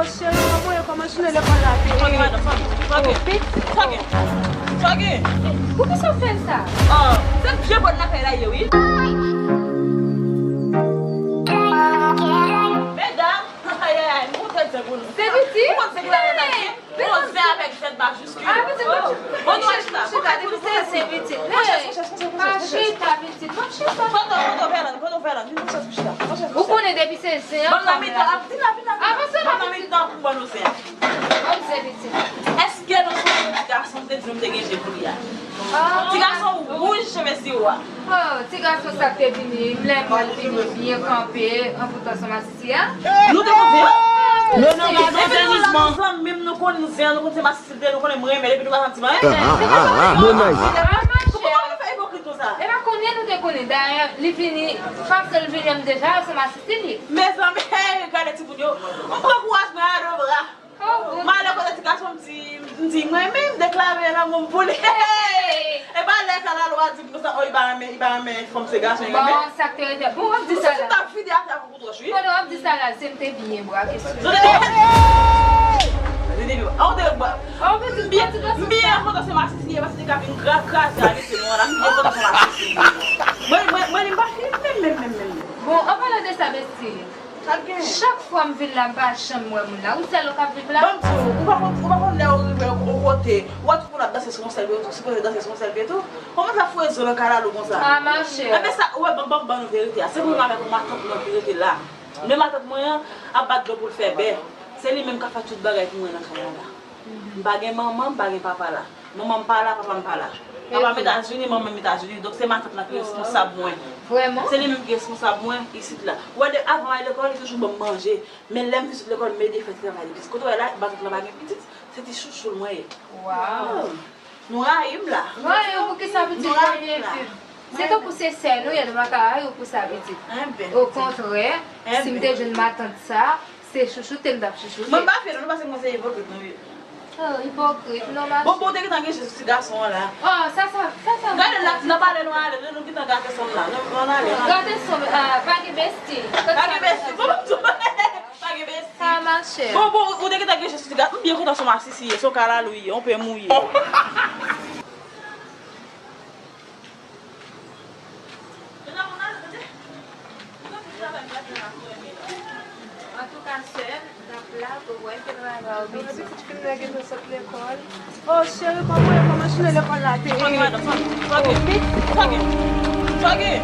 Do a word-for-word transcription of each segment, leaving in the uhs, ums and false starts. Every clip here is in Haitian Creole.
Cheri, kòman w ye? Kòman jounen lekòl la te ye? Fòk gen, madanm, fòk gen, fòk gen, fòk gen, fòk gen. Poukisa w fè l sa? Ah, se vye bòn lakay la ye, wi. Medam, ay, ay, ay, m kontan di pou nou. Se pitit? Ou konn se ki la medam? Bon, zen avèk zèt majiskil. Ah, pitit, bon. Bon, nou chita, chita, depi se zen pitit. Pa chita, pitit. Bon, chita. Foto, foto, Vèlande, foto, Vèlande. Vin, pran chans pou chita. Pran chans pou chita. Ou konnen depi se zen an, fanm la. Vin la, vin la, vin la. Avanse la, pitit. Vin la, vin la, pou ban nou zen an. Ban m zen, pitit. Èske nou sonje ti gason m te di nou m te gen je pou li a? Ah. Ti gason wouj cheve siwo a. Oh, ti gason sa k te vini, m lè mwen l vini byen kanpe, anpoutan se yon masisi a. Nou te konn di, non, non, non, non, non, non, zanmi m, nou konn zen, nou konn se masisi l te ye, nou konnen m renmen l, epi nou pa janm di m anyen. Ah, ah, ah, ah, non, nice. Poukisa nou fè ipokrit konsa? E pa konnen nou te konnen, dayè, li vini, fason l vini an deja, se masisi l ye. Mezanmi, hey, gade timoun yo, m pran kouraj mwen a de bra. M ale kote ti gason, m di, m di, mwen menm, m deklare lanmou m pou li. E pa lè kalalou a di m konsa, oh, li pa renmen, li pa renmen fanm, se gason li renmen. Bon, sa k te rete. Bon, w ap di sa la. M santi m t ap vide atè pou kout wòch, wi. Pandan w ap di sa la, se m te byen bwake sou li. M byen, m byen kontan se masisi ye, paske li ka vin gra-, kraze a mesye nou an la. M byen kontan se masisi ye. Mwen, mwen, mwen, li m pa fini menm, menm, menm, menm. Bon, an palan de sa, mesye, Chak fwa m vin la, m pa janm wè moun la. Ou sèl ou k ap viv la? Ban m di w, ou pa konn, ou pa konn lè ou rive yon kote, ou wè tout moun ap danse sou yon sèl pye, ou sipoze danse sou yon sèl pye tou. Kòman sa foure zo nan kalalou konsa? Ah, machè. Enben sa, ou wè, ban, ban, ban nou verite a. Se mwen avèk yon matant mwen ki rete la. Men matant mwen an ap bat dlo pou l fè bè. Se li menm k ap fè tout bagay pou mwen nan kay la la. M pa gen manman, m pa gen papa la. Manman m pa la, papa m pa la. Papa m Etazini, manman m Etazini. Donk se matant lan ki responsab mwen. Vrèman? Se li menm ki responsab mwen isit la. Ou wè, de, avan m al lekòl, li toujou ban m manje. Men lè m vin sot lekòl, m ede fè ti travay li. Kote w wè la, matant lan pa gen pitit, se ti chouchou l mwen ye. Waw. Nou rayi m la. Nou rayi w poukisa pitit mwen ye viv? Se tankou se sè nou ye, nou pa ka rayi w pou sa pitit. Okontrè, si m te jwenn matant sa, se chouchoute m t ap chouchoute. Mwen pa fè non, nou, paske mwen se ipokrit nou ye. Oh, ipokrit, non, machè. Bon, bon, ou te gentan gen je sou ti gason an la. Oh, sa, sa, sa, sa. Gade la, nan pale nou ale, nou gentan gate sonm la. Nou, nou ale. Gate sonm, ah, pa gen besti. Pa gen besti. Bon, bon, pa gen besti. Ah, machè. Bon, bon, ou te gentan gen je sou ti gason. M byen kontan se yon masisi ye, se yon kalalou ye, yon pe mouye. Antouka, sè m, n ap la pou wè ke travay ou pitit. Pitit fi m nan gentan sot lekòl. Oh, cheri, kòman w ye? Kòman jounen lekòl la te ye? Fòk gen, madanm, fòk gen. Fòk gen. Fòk gen.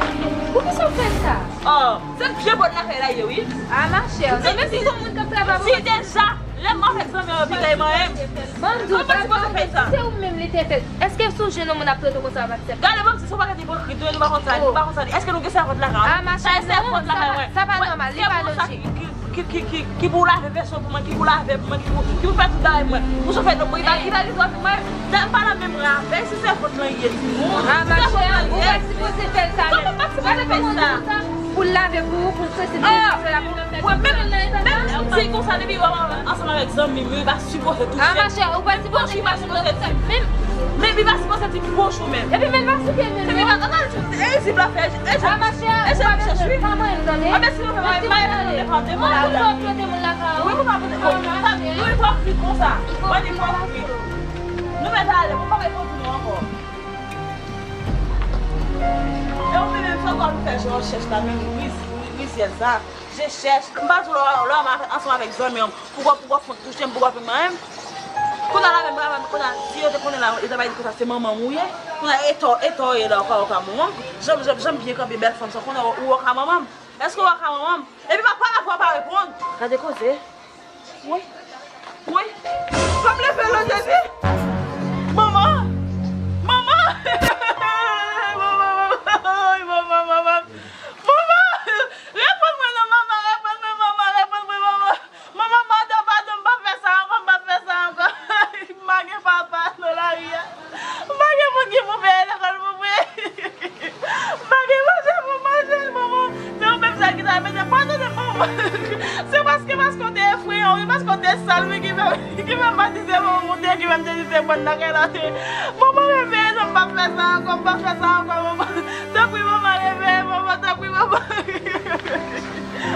Poukisa w fè sa? Oh, se vye bòn lakay la ye, wi. Ah, machè, se menm si se yon moun k ap travay pou mwen. Deja, lè m avèk zanmi an, yo pi gay mwen menm. Ban m di w, ban m di w, si se ou menm li te fèt, èske si w jwenn yon moun ap trete w konsa, w ap aksepte? Gade, ban m di, se yon pakèt ipokrit, nou pa konn sa, nou pa konn sa. Èske nou gen sèvant lakay mwen? Ah, machè, non, sa pa nòmal, li pa lojik. Ki, ki, ki, ki pou lave veso pou mwen, ki pou lave pou mwen, ki pou, ki pou fè tout bagay pou mwen. Pou chofè dlo pou mwen, ki pa, ki pa gen dwa pou mwen. Dayè, m pa nan menm ran avè l, si se fòt lan ye, li di moun. Ah, machè, ou pa sipoze fè l sa menm. Kòman m pa sipoze fè l sa? Pou l lave pou ou, pou l sesi, pou l sesi la, pou l fè tout sa. Mwen menm, menm si konsa, depi w ansanm avèk zanmi m yo, li pa sipoze touche m. Ah, machè, ou pa sipoze touche m menm. Men li pa sipoze di bouch ou menm. Epi men l pa souke menm non. Epi pa, e zip la fè, e zip. Ah, machè, ou pa bezwen pa manyen m tande. Ah, men si nou fè manyen, manyen nou devan, devan la. Ou trete moun lakay ou. Wi, ou pa pote, oh, sa, nou ipokrit konsa. Mwen ipokrit. Nou mèt ale, mwen pa mèt kontinye ankò. E ou menm, menm, se ankò nou fè jan w chèch la, menm riz, rizyèz la. Je chèch. M pa di w lè w, lè w ansanm avèk zanmi an, pou w, pou w fon touche m, pou w fè manyen m. Kounye a la menm, kounye a, si yo te konnen la, yo ta bay di konsa se manman m ou ye. Kounye a, e tò, e tò w ye la, ou ka, ou ka manman. Jan, jan, jan m byen kanpe bèl fanm sa, kounye a, ou, ou ka manman m. Èske ou ka manman m? Epi m ap pale avè w, ou pa reponn. Gade koze. Wi. Wi. Fè m leve non, Jezi. Manman. Manman. Manman, manman. Manman, manman, manman. Manman. Reponn mwen non, manman. Reponn mwen, manman. Reponn mwen, manman. Manman, padon, padon, m p ap fè sa ankò, m p ap fè sa ankò. M pa gen papa nan lari a. M pa gen moun ki pou peye lekòl pou mwen. M pa gen manje pou manje, manman. Se ou menm sèl ki ta mete padone, manman. Se paske, paske w te efreyan, wi, paske w te sal, wi, ki fè, ki fè m pa di se manman m ou te ye, ki fè m te di se bòn lakay la te ye. Manman, reveye non, m p ap fè sa ankò, m p ap fè sa ankò, manman. Tanpri, manman, reveye, manman, tanpri, manman.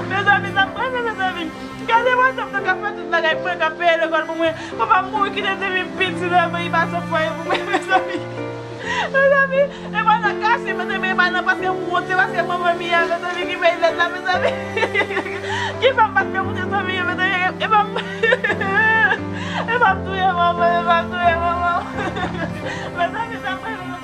Mezanmi, sa prese, mezanmi. Gade mwen, sa m t ap fè tout bagay. Nèg mwen k ap peye lekòl pou mwen. Papa m mouri kite m depi m piti nan men li pa sot fwaye pou mwen, mezanmi. Mezanmi, e pa nan kache, mezanmi, e pa nan paske m wonte, paske manman m ye, mezanmi, ki peye lèt la, mezanmi. Ki fè m pa t fè moute zanmi yo, mezanmi, e pa m, e pa m touye manman, e pa m touye manman. Mezanmi, sa fè